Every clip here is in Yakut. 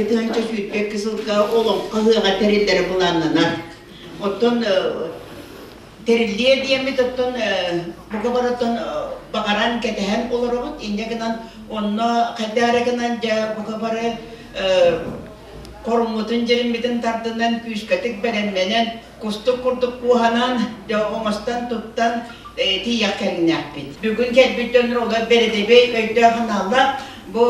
2022 сылга Олоҥхо ыһыаҕа тэриллэрэ былааннанар. Оттон тэриллиэ диэммит оттон бука барытын баҕаран кэтэһэн олоробут. Инньэ гынан онно хайдах эрэ гынан дьэ бука бары хоруммутун дьириммитин тардынан күүскэтик бэлэмнэнэн кустук курдук куоһанан дьэ оҥостон туттан тиийэх кэриҥнээхпит. Бүгүн кэлбит дьоннор олор бэрэдэбэй өйдөөх аналлаах бу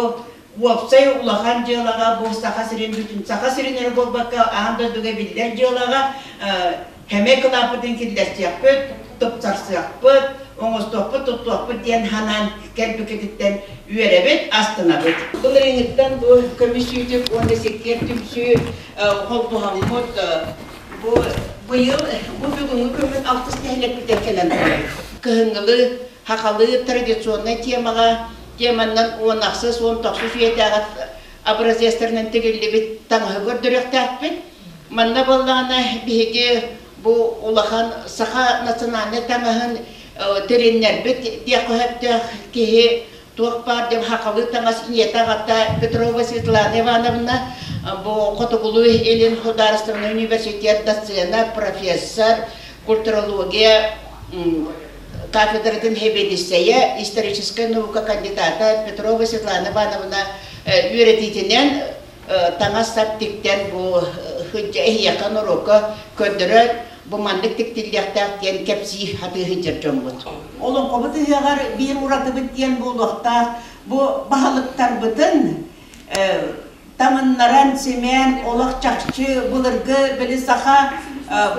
уопсай улахан дьыалаҕа бу Саха сирин бүтүн Саха сирин эрэ буолбакка аан дойдуга биллэр дьыалаҕа хэмэй кылааппытын киллэрсиэхпит, тупсарсыахпыт, оҥостуохпут, туттуохпут диэн санаан кэлбиккититтэн үөрэбит, астынабыт. Былырыыҥҥыттан бу көмүс сүүтүк уонна сиккиэр түмсүү холбоһоммут бу быйыл бу бүгүҥҥү күммүт алтыс нэһилиэкпитигэр кэлэн турар. Кыһыҥҥылыы сахалыы традиционнай темаҕа теманнан 10 10 үйэтээҕи образецтарынан тигиллибит таҥаһы көрдөрүөхтээхпит. Манна буоллаҕына биһиги бу улахан саха национальнай таҥаһын тилиннэрбит диэххэ сөптөөх киһи туох баар диэн сахалыы таҥас ийэтэ аҕата Петрова Светлана Ивановна бу Хотугулуу Илин судаарыстыбаннай университет доцена, профессор, культурология кафедратын сэбиэдиссэйэ, историческай наука кандидата Петрова Светлана Ивановна үөрэтиитинэн таҥас-сап тиктэн бу эһиэхэ норуокка көрдөрөн бу маннык тиктиллиэхтээх диэн кэпсии сатыы сылдьар дьоммут. Олоҥхобут ыһыаҕар биир уратыбыт диэн буолуохтаах бу баһылыктарбытын таҥыннаран, симээн, олох чахчы былыргы били саха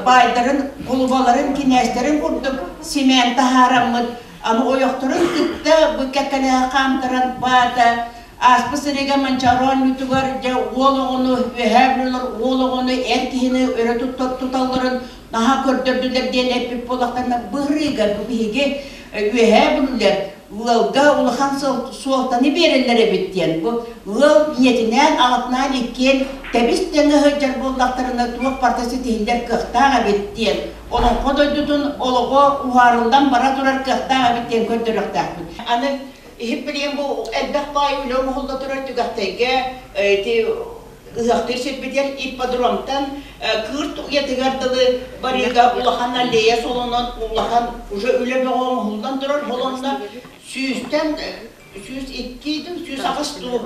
баайдарын, кулубаларын, кинээстэрин курдук симээн таһаараммыт, аны ойохторун кытта бу кэккэлэһэ хаамтаран баата ааспыт сырыыга Манчаары оонньуутугар дьэ уол оҕону үөһээ бүлэр уол оҕону эр киһини өрө туталларын наһаа көрдөрдүлэр диэн эппит буоллахтарына быһырыыга бу биһиги үөһээ бүлүүлэр ыалга улахан суолтаны биэрэллэр эбит диэн бу ыал ийэтинээн аҕатынаан иккиэн тэбис тэҥэ сылдьар буоллахтарына туох барыта ситиһиллэр кыахтаах эбит диэн олоҥхо дойдутун олоҕо уһаарыллан бара турар кыахтаах эбит диэн көрдөрүөхтээхпит. Аны иһит билигин бу элбэх баай үлэ оҥоһулла турар түгэхтэйгэ ити ыһыахтыыр сирбитигэр ипподромтан Кыырт уйатыгар дылы барыыга улахан аллея солонон улахан уже үлэ бөҕө оҥоһуллан турар холонно сүүстэн 102 108 дуу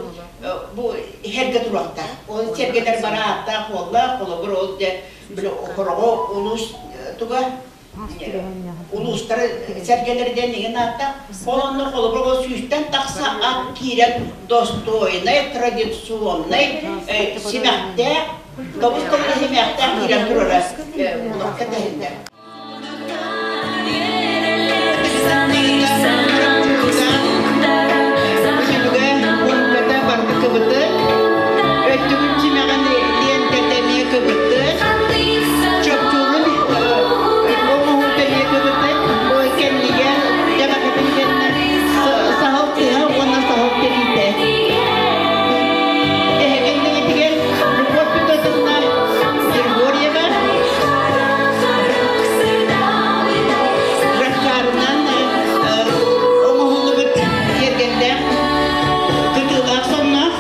бу сэргэ туруохтаах. Ол сэргэлэр бары ааттаах уоллаах, холобур ол дьэ били Хороҕо улуус туга улуустары сэргэлэринэн иҥин ааттаах. Ол онно холобур ол сүүстэн тахса ат киирэн достойнай, традиционнай симэхтээх, тобус-тобус симэхтээх киирэн турара олоххо тэһиллэр. Өттүгүн симэҕин лиэнтэтэ эмиэ кыбыты, чопчуурун оҥоһуута эмиэ кыбыты, бу кэннигэр дьабакатын кэннэ саһыл тыһа уонна саһыл тириитэ. Эһэкэннигитигэр Любовь Петровна Григорьева Раккарынан оҥоһуллубут киэргэллээх кытыылаах сонноох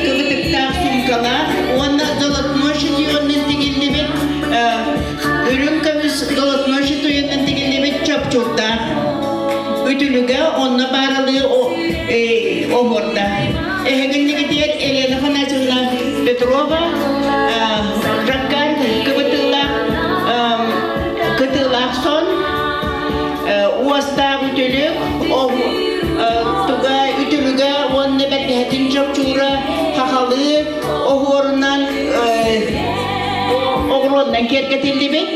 кыбытыктаах сумкалаах уонна золотной шитьённан тигиллибит үрүҥ көмүс золотной шитьённан тигиллибит чопчурдаах үтүлүгэ онно бааралыы оһуорда. Эһигиннигитигэр Елена Афанасьевна Петрова Жаккар кыбытыылаах кытыылаах сон уостаах үтүлүк туга үтүлүгэ уонна бэргэһэтин чопчуура хахалыы оһуорунан оҕуруоннан киэргэтиллибит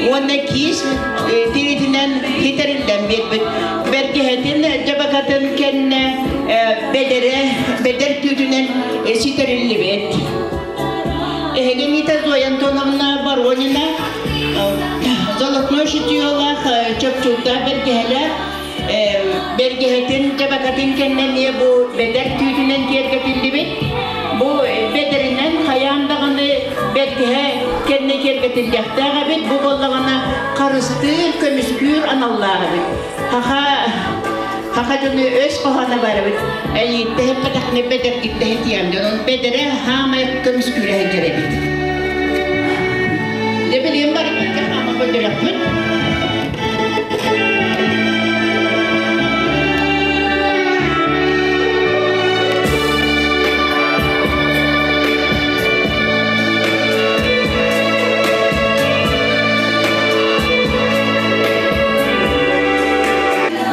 уонна киис тириитинэн хитэриллэн биэрбит. Бэргэһэтин дьабакатын кэннэ бэдэрэ бэдэр түүтүнэн ситэриллибит. Эһиги Нита Зоя Антоновна Воронина золотной шитьелаах чопчулдаах бэргэһэлээх бэргэһэтин дьабакатын кэннэ эмиэ бу бэдэр түүтүнэн киэргэтиллибит. Бу бэдэринэн хайаан даҕаны бэргэһэ кэннэ киэргэтиллиэхтээх эбит. Бу буоллаҕына харыстыыр, көмүскүүр аналлаах эбит. Хаха Хаха дьону өс хоһооно барыбыт. Эйииттэһиппэтэххинэ бэдэргиттэһитиэм дьонун бэдэрэ хаамай көмүскүүрэ сылдьар эбит. Дьэ билигин барыбытка хаама көрдөрөхпүт.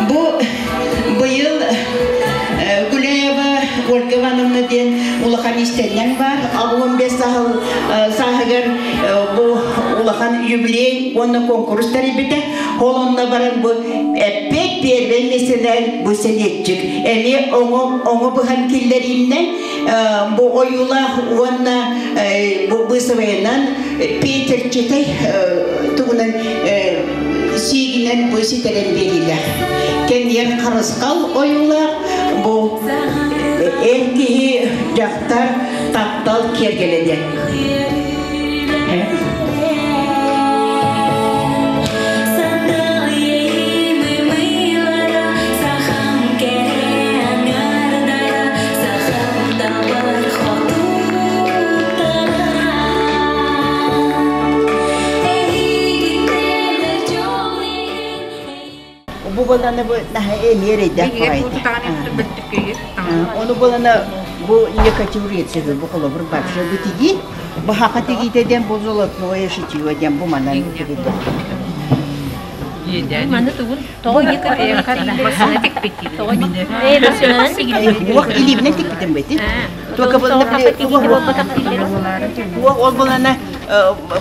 Бу быйыл Гуляева Ольга Ивановна диэн улахан иистэнньэҥ баар. 65 сааһыгар бу улахан юбилей уонна куонкурус тэрийбитэ. Ол онно баран бу эппиэт первый миэстэлээн бу сэлиэтчик. Эмиэ оҥо, оҥо быһан киллэрииннэн бу ойуулаах уонна бу быысабайынан Петерчитэй тугунан сиигинэн бу ситэрэн биэриилээх. Кэнниэр харысхал ойуулаах бу эр киһи дьахтар таптал киэргэлэ диэн. Бу буолана бу наһаа эмиэ эрэйдээх баҕайыта. Ону буолана бу некотюрец бу холобур вообще бу тигии бу хака тигиитэ диэн бу золотное шитье диэн бу манан тигиллэр. Маны тугун тоҕо Уох илиибинэн тикпитим бэти. Только булана ол булана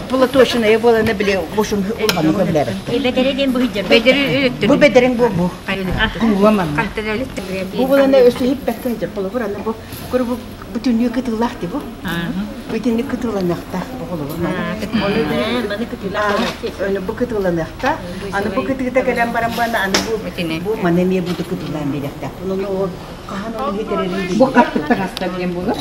платочная буолана били бушум улаханы көмләбэттэр. Бэдэрэ диэн бу хиджаб. Бу бэдэриҥ бу бу. Бу булана өссө хиппэккэ хиджаб холобур аны бу куру бу бүтүннүү кытыллаах ди бу. Бүтүннүү кытылланыахтаах бу холобур Маны кытыллаах. Аны бу кытылланыахтаах. Аны бу кытыыта кэлэн баран бана аны бу бу маны эмиэ бу кытыллаан биэриэхтээх. Ону ол хаһан ону хитерерин Бу хаппыттар астар диэн буолар.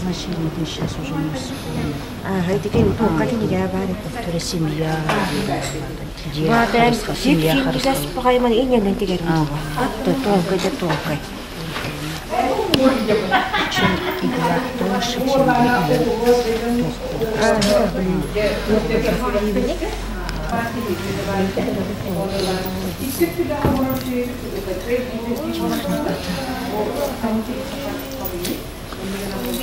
Значение ты сейчас уже не вспомню. Ага, итикен туохха кинигэ баар этэ. Которая семья, Баатаран семья сип-сип пахайман иннянан тигэрин. Атта тонкой да тонкой. Чем игла тоньше, чем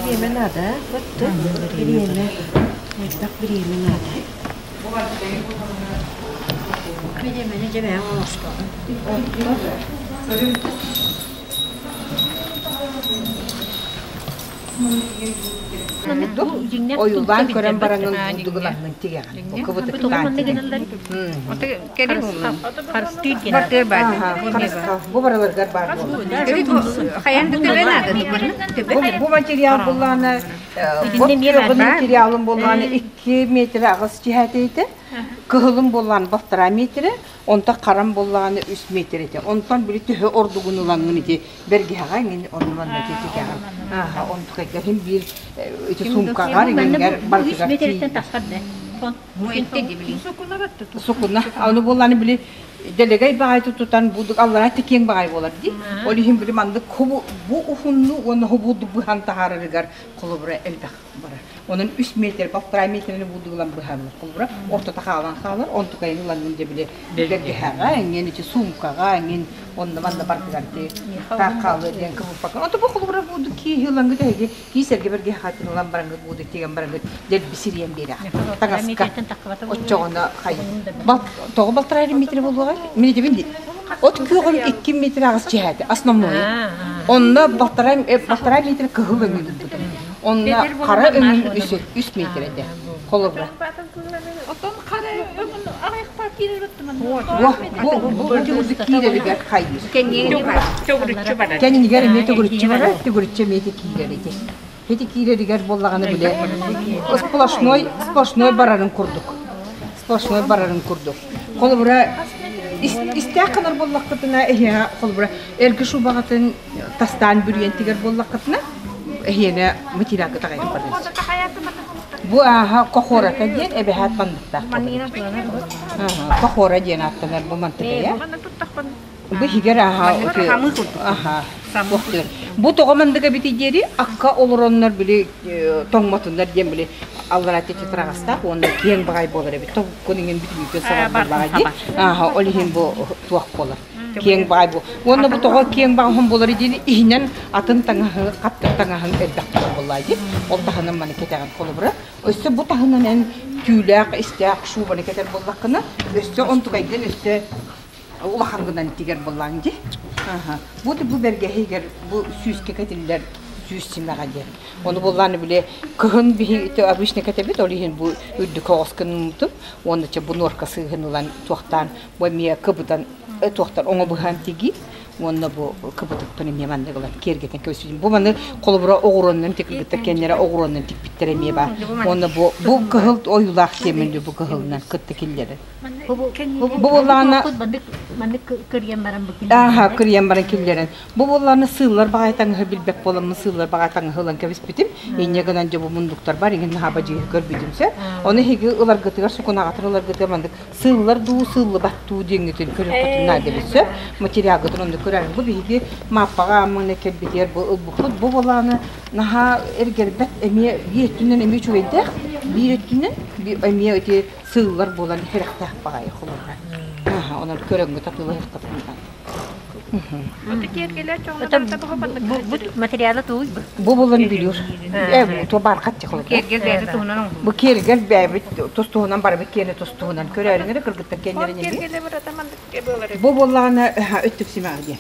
Бириэмэ наада, вот бириэмэ. Элбэх бириэмэ наада. Бириэмэни дьэбээн оҥостоҕун. Ойуулаан көрөн бараҥын бурдугулаһын тигэҕин. Кыбытыктаан Бу барыларгар баар буолар. Бу материал буллаана материалын буллаана 2 метр аҕыс чиһээтейте, кыһылын буллаан полтора метре, онтон харам буллаана 3 метр ете. Онтон били төһө ордугун ылаҥҥын ити бэргэһэҕэ эҥин оннунан тикэҕин. Ааха, онтукайга хин биир ити сумкаҕар иҥингэр барытыгар Сукуна. Аны буоллааны били дэлэгэй баҕайы тутан будук аллара киэҥ баҕайы буолар дии. Ол иһин били маннык бу уһунну уонна хубуудук быһан таһаарарыгар холобура элбэх барар. Онон үс метр, полтора метрини буудугулан быһаллар. Холобура ортото хаалан хаалар, онтукайын ыланнын дьэ били бэргэһэҕэ, эҥин ити суумкаҕа, эҥин онно манна бардыгар ди таах хаалыа диэн кыбыппакка. Онто бу холобура буудук кииһи ылаҥҥыт эһиги киисэргэ бэргэһэ хаатын ылан бараҥҥыт буудук тигэн бараҥҥыт дэлби сириэн биэрэҕит. Таҥаска оччоҕуна хай тоҕо балтараа метр буолуоҕай? Мин этибин дии. От күөҕүм 2 метр аҕыс чиһээтэ основной. Онно балтараа метр кыһыл өҥүн ылбытым. Онно хара өҥүн үс метр этэ. Холобура. Отон хара өҥүн аҕыйахпар киирэр Бу бу киирэригэр хайыыр. Төгүрүччү барар. Кэннигэр эмиэ төгүрүччү барар, төгүрүччү эмиэ киирэр ити. Ити киирэригэр буоллаҕына бile сплошной сплошной барарын курдук. Сплошной барарын курдук. Холобура, истээх гынар буоллаххытына, эһиэхэ холобура, эргэ шубаҕытын тастаан бүрүйэн тигэр буоллаххытына, эһиэнэ материалга таҕайан барыыс. Бу ааһа кохората диэн эбэһээт манныктаах буолар. Кохора диэн ааттанар бу мантыкайа. Бу иһигэр аһа аха туохтуур. Бу тоҕо мандык эбитий диэри акка олороннор били тоҥмотуннар диэн били аллара тетраҕастаах уонна киэҥ баҕай буолар эбит. Тобуккун иҥин бүтүннүүтүн сабар буоллаҕа дии. Ааха ол иһин бу туох буолар. Киэҥ баҕай бу. Уонна бу тоҕо киэҥ баҕаһын буолар диэн иһинэн атын таҥаһы хаттык таҥаһын элбэх турар буоллаа дии. Ол таһынан маны кэтэҕин холобура. Өссө бу таһынан эн түүлээх истээх шубаны кэтэр буоллаххына өссө онтукайгын өссө улахан гынан тигэр буоллаҥ дии. Бу бу бэргэһигэр бу сүүскэ кэтиллэр сүүс симэҕэ диэн. Ону буоллааны били кыһын биһи обычно кэтэбит, ол иһин бу үрдүк оҕус гынныбытым. Уонна чэ бу нуорка сыыһын ылан туохтаан бу эмиэ кыбытан туохтар оҥо быһан тигии. Уонна бу кыбытыкпын эмиэ маннык ылан киэргэтэн кэбиспитим. Бу маны холобура оҕуруоннан тикпиттэр кэннэрэ оҕуруоннан тикпиттэр эмиэ баар. Уонна бу бу кыһыл ойуулаах тиэмэлүү бу кыһылынан кытта киллэрэр. Бу буоллаҕына Ааһа, кырыйан баран киллэрэн. Бу буоллаҕына сыыллар баҕайы таҥаһы билбэт буоламмын сыыллар баҕайы таҥаһы ылан кэбиспитим. Инньэ гынан дьэ бу мундуктар бар иҥин наһаа бадьыыһы көрбүтүм сөп. Ону эһиги ыларгытыгар сукунаҕытын ыларгытыгар маннык сыыллар дуу, сыыллыбат дуу диэҥҥитин көрүөххүтүн наада эбит сөп. Материалгытын онно көрөөрүҥ. Бу биһиги Мааппаҕа ааммына кэлбитигэр бу ылбыппыт. Бу буоллаҕына наһаа эргэрбэт эмиэ биир өттүнэн эмиэ үчүгэйдээх, биир өттүнэн эмиэ ити сыыллар буолан сэрэхтээх баҕайы холобура. Онон көрөҥҥө татыылаһыаххытын Материала тугуй бу? Бу булан билиор. Э, то бархат холобура. Киэргэл бэйэтэ туһунан оҥоһуллар. Бу киэргэл бэйэбит тус туһунан барыбыт киэнэ тус туһунан көрөөрүҥ эрэ кыргыттар киэннэрин эмиэ. Бу буоллаҕына өттүк симэҕэ диэн.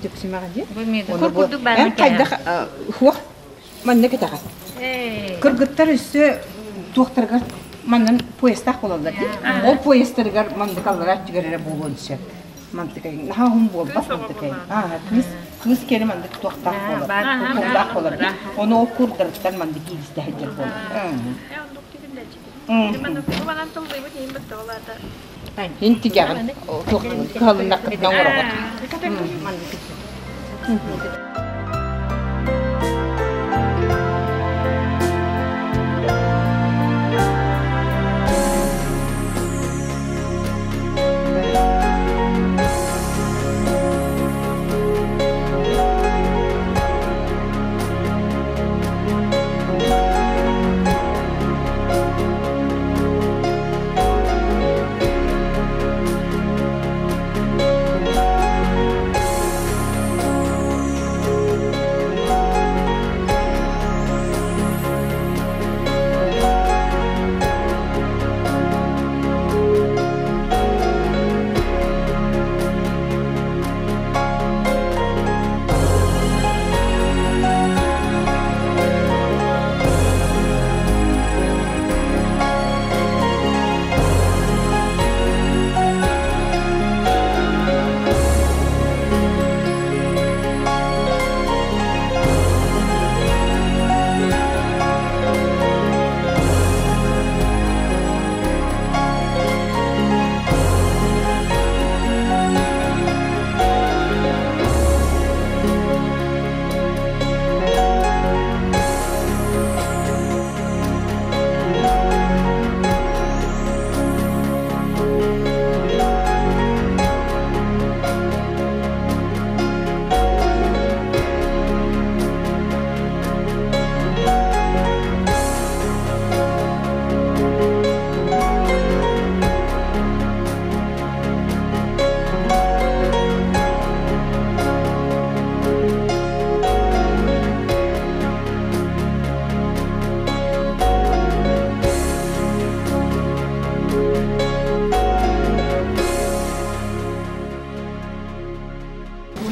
Өттүк симэҕэ диэн. Бу курдук Эн хайдах хуох Манна кэтэҕин. Кыргыттар өссө туохтарыгар маннан поездтаах буолаллар дии. Ол поездтарыгар маннык аллараа өттүгэр эрэ буолуон сөп. Мантыкай наһаа уһун буолбат мантыкай. Аа, кыыс кыыс киэнэ маннык туохтаах буолар. Курдаах буолар дии. Ону ол курдарыттан маннык иилистэ сылдьар буолар. Интигэҕин туохтугун кыһалыннаххытына оҥороҕут.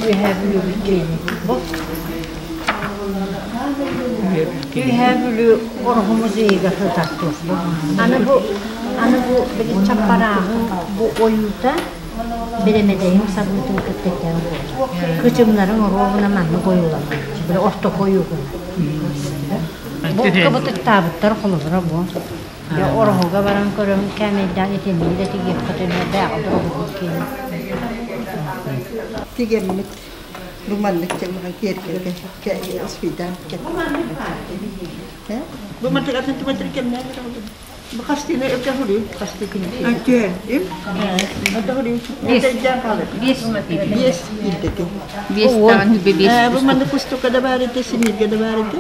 Үөһээ Бүлүүбүт киэнэ бу. Үөһээ Бүлүү Ороһу музейыгар сытар туох бу. Аны бу аны бу били чаппарааҕын бу ойуута бэрэмэдэйин сабыытын кытта тэҥ буолар. Кычымнарын оруобуна маннык ойууламмыт. Били ортоку ойуугун. Бу кыбытыктаабыттар холобура бу. Дьэ ороһуга баран көрөмүн кээмэйдээн итинник да тигиэххитин бээҕэ дороһугун киэнэ. Тигэммит бу маннык кэмҥэ киэргэлгэ свидан Бу мантыгатын туматыр кэмнээн Бу хастыына өкө хуруй хасты күн. Түһэрдим. Ата хуруй. Биэс. Биэс илдэтин. Биэс даҕаны биэс. Бу маннык кустукка да баар этэ, симииргэ да баар этэ.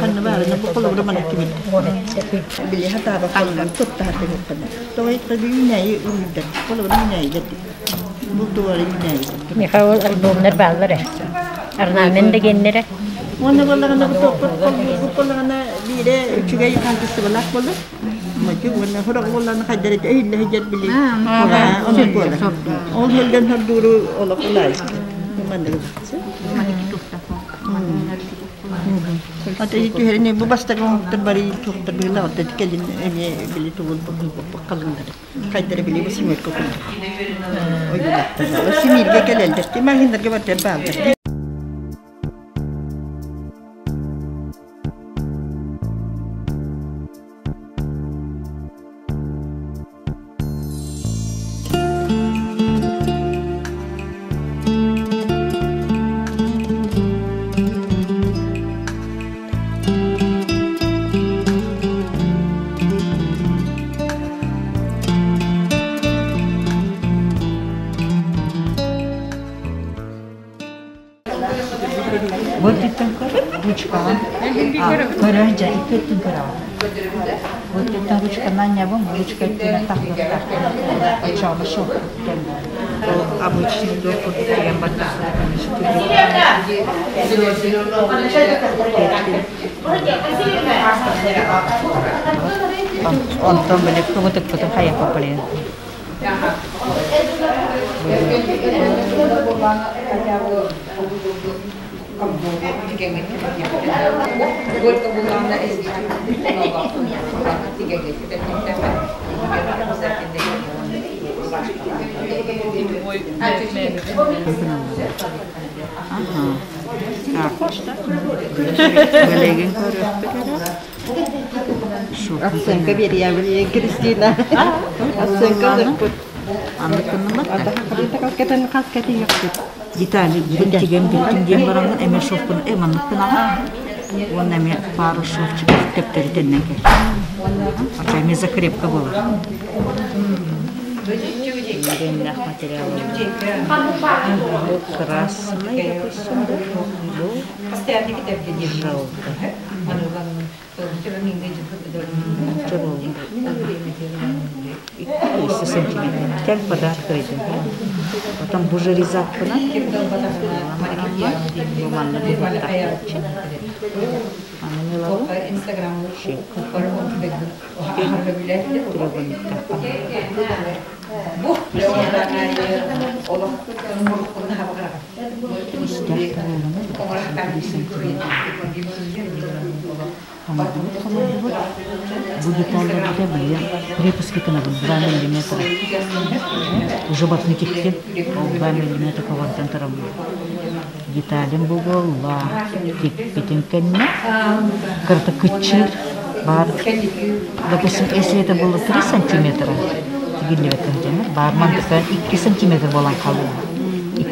Ханна баарына бу холобура маннык кимин. Били хатааба холлан туттаһар Тоҕо үүнээйи уруйдар. Холобура үүнээйилэр Бу туора үүнээйи. Михаил альбомнар бааллар ээ. Орнамент дэгеннэрэ. Уонна буоллаҕына бу туохпут буоллаҕына биирэ үчүгэй хаачыстыбалаах буолар. Модьу уонна сорох буоллаҕына хайдар этэ өһүллэ сылдьар били. Оннук буолар. Ол сылдьан сордууру олох улаайык. Маннык Ата түһэрини бу бастакы оҥоһуктар бары туохтар быһыылаах оттон кэлин эмиэ били тугул халыҥнары хайдары били бу симииргэ курдук ойуулаахтар. Симииргэ кэлэллэр. Маһыннарга бардар бааллар. Бу өттүттэн көр, ручкаҕын көрөөр дьэ, икки өттүн көрөҕүн. Бу өттүттэн ручканан анньабын, бу ручка өттүнэн тахсыахтаах оччоҕуна шелк Ол обычный дуо курдук тигэн бардаххына, конечно, Онтон били кыбытыкпытын хайаппыт блин. Билигин көрүөхпүт эрэ. Оценка биэриэбин Кристина. Оценка ылыппыт. Детали бүтүн тигэн бүттүм диэн бараммын эмэ шовпун э манныкпын аҕа уонна эмиэ пару шовчиков төптөрү төннөн кэл. Оча эмиэ закрепка буолар. Геннах материал. Бу красный, допустим, да? Бу желтый. 200 сантиметр. Тел подарок өйдüm. Потом бу жерезаппына бу манна быһыттахтарчы. Аны милабы Истээх буоланы Хомойдубут, хомойдубут. Бу деталларга быйа припуски гынабын 2 миллиметра. Уже батны киттим. Ол 2 миллиметра ковартан тараммын. Деталем бу буолла. Тикпитин кэннэ кырата кыччыр бар. Допустим, если это было 3 сантиметра, тигиллибэккэ сылдьаннар, бар мантыка 2 сантиметр буолан хаалыа.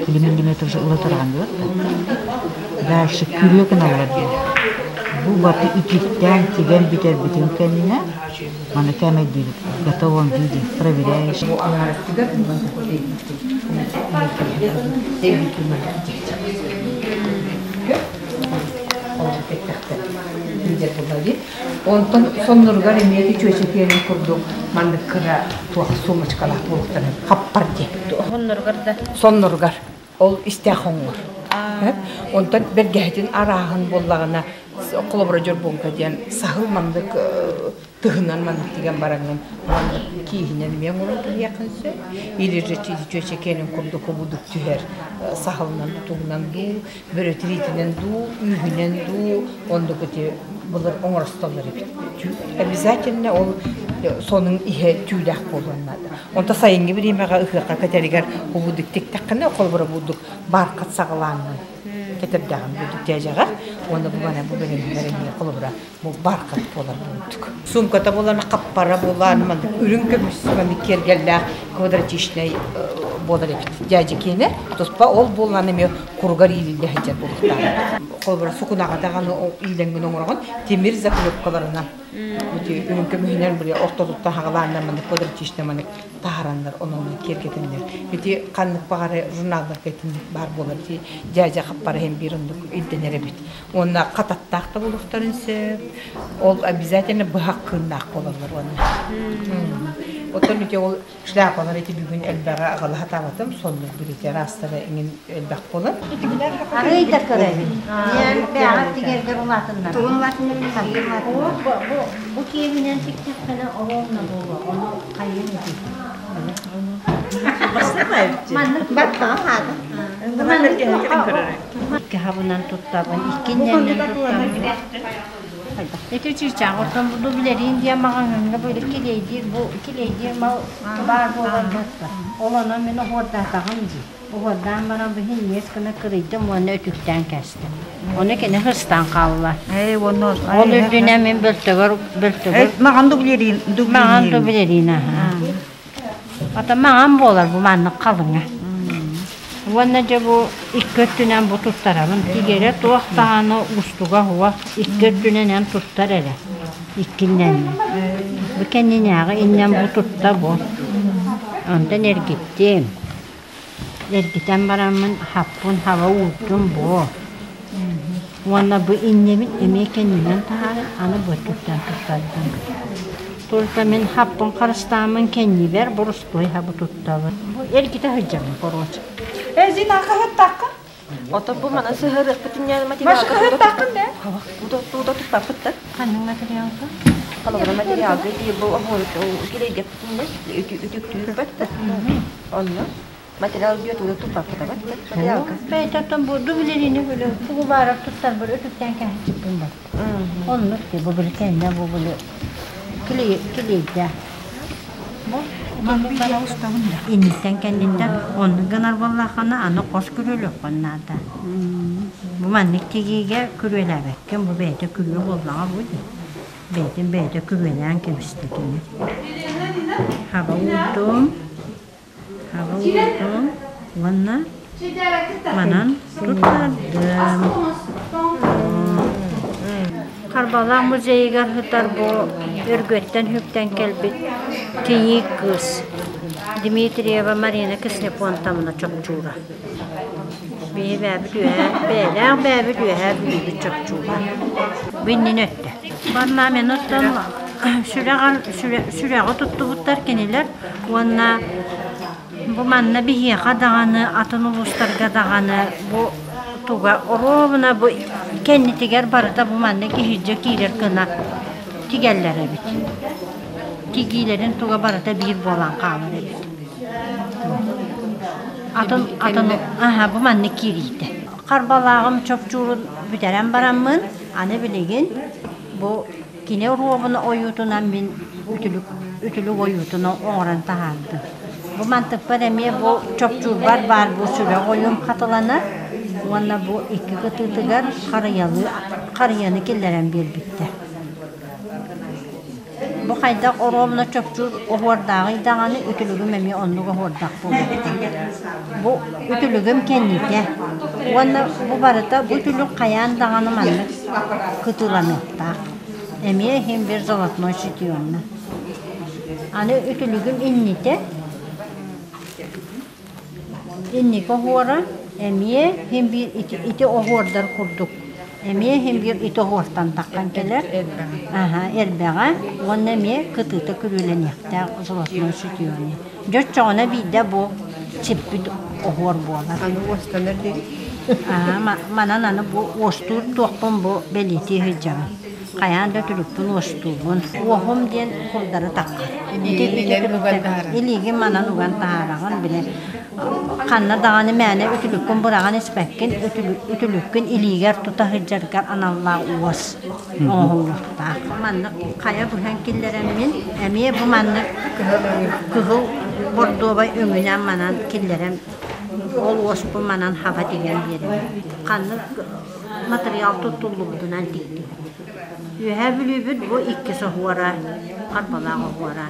2 миллиметр уже ыла тураҕын диэбит да. Дальше күрүө гыналлар диэн. Бу баты үтүктээн тигэн бүтэрбитин кэннэ маны кээмэйдиибит. В готовом виде проверяешь. Онтон сонноругар эмиэ чүөчэтиэрин курдук маннык кыра туох сумочкалаах буолуохтарын хаппар диэн. Сонноругар да? Сонноругар. Ол истээх хоҥҥор. Онтон бэргэһэтин арааһын буоллаҕына холобура дьорбуоҥка диэн саһыл маннык тыһынан маннык тигэн бараҥҥын маннык кииһинэн эмиэ оҥорон кэбиһиэххин сөп. Или же чүөчэкиэнин курдук кубудук түһэр саһылынан тутугунан дуу, бөрө тириитинэн дуу, үүһүнэн дуу оннук ити былыр оҥоростоллор эбит. Обязательно ол сонун иһэ түүлээх буолуон наада. Онто сайыҥҥы бириэмэҕэ ыһыахха кэтэригэр убудук тиктэххинэ, холобура бурдук баархат саҕалааҥҥын. кэтэрдэҕин бурдук дьээдьэҕэ уонна бу мана бу бэлэмнэр эмиэ холобура бу бархат буолар бурдук. Суумката буолан хаппара буолан маннык үрүҥ көмүс маннык киэргэллээх квадратичнай буолар эбит. Дьээдьэ киэнэ туспа ол буолан эмиэ куругар иилиллэ сылдьар буолуохтаах. Холобура сукунаҕа даҕаны иилэҥҥин оҥороҕун тимир заклепкаларынан ити үрүҥ көмүһүнэн били ортотуттан хаҕалааннар маннык квадратичнай маннык таһараннар онон киэргэтэннэр. Ити ханнык баҕары журналларга итинник баар буолар ити дьээдьэ хаппара иһин биир оннук ирдэнэр эбит. Уонна хататтаах да буолуохтарын сөп. Ол обязательно быһах кыыннаах буолаллар уонна. Оттон ити ол шляпалар ити бүгүн элбэҕи аҕала сатаабатым, соннук билити араастара иҥин элбэх буолар. Арый да көрөбүн. Бэҕэ тигэргэр улаатыннар. Тугун улаатыннар? Бу бу киэбинэн тиктэххинэ оруобуна буолуо. Ону хайыам ити. Маннык Баттаҕа хаата. Икки хабынан туттабын, иккиннэннэн туттабын. Ити чыычаах оттон бу билэриин диэн маҕаһыыҥҥа бу килиэйдиир бу килиэйдиир мал баар буолар буолла. Ол онон мин оһуордаатаҕым дии. Оһуордаан баран бу иһин гына кырыйдым уонна өтүктээн кээстим. Ону кини хыстаан хаалла. Ээ уонна Ол үрдүнэн мин бөлтөгөр бөлтөгөр Маҕан дублерин маҕан дублерин аха. Ата маҥан буолар бу маннык халыҥа. Уонна дьэ бу икки өттүнэн бу туттарабын. Тигэрэ туох даҕаны устуга суох. Икки өттүнэн эн туттар эрэ. Иккиннэн. Бу кэннинээҕи иннэн бу тутта бу. Онтон эргиттим. Эргитэн бараммын хаппын хаба уурдум бу. Уонна бу иннибин эмиэ кэннинэн таһааран аны бу өттүттэн туттардым. Только мин хаппын харыстааммын кэннибэр боростуой хабы туттабын. Бу эргитэ сылдьабын короче. Э, Зина, хаһыаттааххын? Отон бу манан сыһыарыахпытын ньааны Маша, материалга хаһыаттааххын да? тууда туппаппыт да. Ханнык материалга? Холобура материалга дии бу килейдеппитин үтүктүүрбэт да. Онно материал бүө тууда туппаппыт абат да материалга. Бэйэтэ бу дублерини били тугу баарар туттарбар өтүктээн кэһэччиппин бар. Оннук ти бу били кэннэ бу били килейдэ. Бу инниттэн кэнниттэн оннук гынар буоллаххына аны хос күрүөлүөххүн наада. Бу маннык тигиигэ күрүөлээбэккин бу бэйэтэ күрүө буоллаҕа бу дии. Бэйэтин бэйэтэ күрүөлээн кэбистэ кини. Хаба уурдум. Хаба уурдум уонна манан туттардым. Харбалаах музейыгар сытар бу Өргөттөн үктэн кэлбит кийиит кыыс Дмитриева Марина Кислепонтовна чопчуура. Биһи бээбит үөһээ, бэйэлээх бээбит үөһээ Бүлүүбүт чопчуура. Бу иннин өттө. Манна мен оттон сүрэҕэр сүрэҕи туттубуттар кинилэр уонна бу манна биһиэхэ даҕаны атын улуустарга даҕаны бу туга оруобуна бу кэннитигэр барыта бу манна иһирдьэ киирэр гына тигэллэр эбит. Тигиилэрин туга барыта биир буолан хаалар эбит. Атын атын аха бу маннык киириитэ. Харбалааҕым чопчуурун бүтэрэн бараммын, аны билигин бу кини оруобуна ойуутунан мин үтүлүк үтүлүк ойуутун оҥорон таһаардым. Бу мантыкпар эмиэ бу чопчуурбар баар бу сүрэх ойуум хатыланар уонна бу икки кытыытыгар харыйалыы харыйаны киллэрэн биэрбиттэр. Бу хайдах оруобуна чопчуур оһуордааҕый даҕаны үтүлүгүм эмиэ оннук оһуордаах буолуохтаах. Бу үтүлүгүм кэннитэ уонна бу барыта бу үтүлүк хайаан даҕаны маннык кытыыланыахтаах. Эмиэ иһин бир золотной шитьённа. Аны үтүлүгүм иннитэ Инники оһуора эмиэ син биир ити, ити оһуордар курдук эмиэ син биир ити оһуортан таххан кэлэр аһа эрбэҕэ уонна эмиэ кытыыта күрүөлэниэхтээх золотной шитьёны. Дьэ оччоҕуна биирдэ бу сиппит оһуор буолар. Аны уостанар диэри. Аа, манан аны бу уостуур туохпун бу бэлиэтии сылдьабын. Хайаан да түлүкпүн уостуубун. Уоһум диэн курдары таххар. Илиигин манан уган таһаараҕын, били ханна даҕаны мээнэ үтүлүккүн быраҕан испэккин, үтүлүккүн илиигэр тута сылдьаргар аналлаах уос оҥоһуллуохтаах. Маннык хайа быһан киллэрэммин, эмиэ бу маннык кыһыл бордуобай өҥүнэн манан киллэрэн Ол уоспун манан хаба тигэн биэрэбин. Ханнык матырыйаал туттуллубутунан тиктибит. Үөһээ Бүлүүбүт бу иккис оһуора, Харбалаах оһуора.